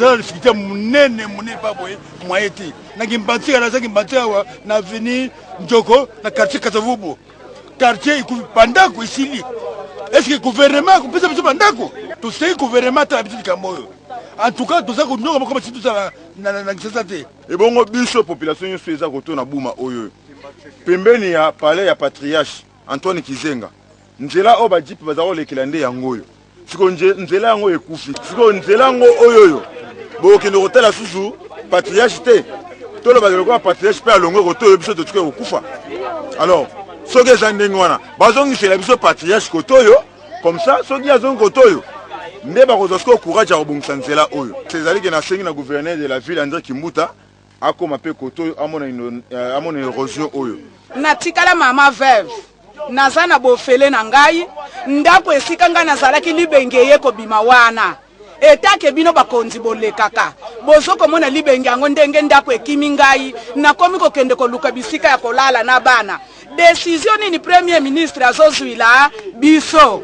Toza na difficulté ya monene monene pa boye moyen te. Na Kimbanseke, naza Kimbanseke awa na avenue Njoko na quartier Kasavubu. Quartier ekufi, bandako esili. Est-ce que gouvernement akopesa biso bandako? Tosengi gouvernement atala biso likambo oyo. En tout cas toza konyoka moko basi tozala na Kinshasa te. Ebongo biso population nyonso eza kotona Buma oyo pembeni ya palais ya patriarche Antoine Kizenga, nzela oyo ba jeep baza kolekela nde yango oyo. Sikoyo nzela yango ekufi. Sikoyo nzela yango oyo oyo bokende kotala susu patriarche te, tolobaka lokola patriarche mpe alongwe kote oyo, biso totikali kokufa. Alors soki eza ndenge wana, bazongisela biso patriarche kote oyo, comme ça soki azongi kote oyo nde bakozwa sikoyo courage ya kobongisa nzela oyo. Ezali ke nasengi na gouverneur de la ville André Kimbuta akoma mpe kote oyo, amona érosion oyo. Natikala mama veuve, naza na bofele na ngai ndako esika ngai nazalaki, libenge ye kobima wana. Etake bino bakonzi bolekaka, bozokomona libenge yango ndenge ndako ekimi ngai, nakomi kokende koluka bisika ya kolala na bana. Décision nini premier ministre azozwila biso?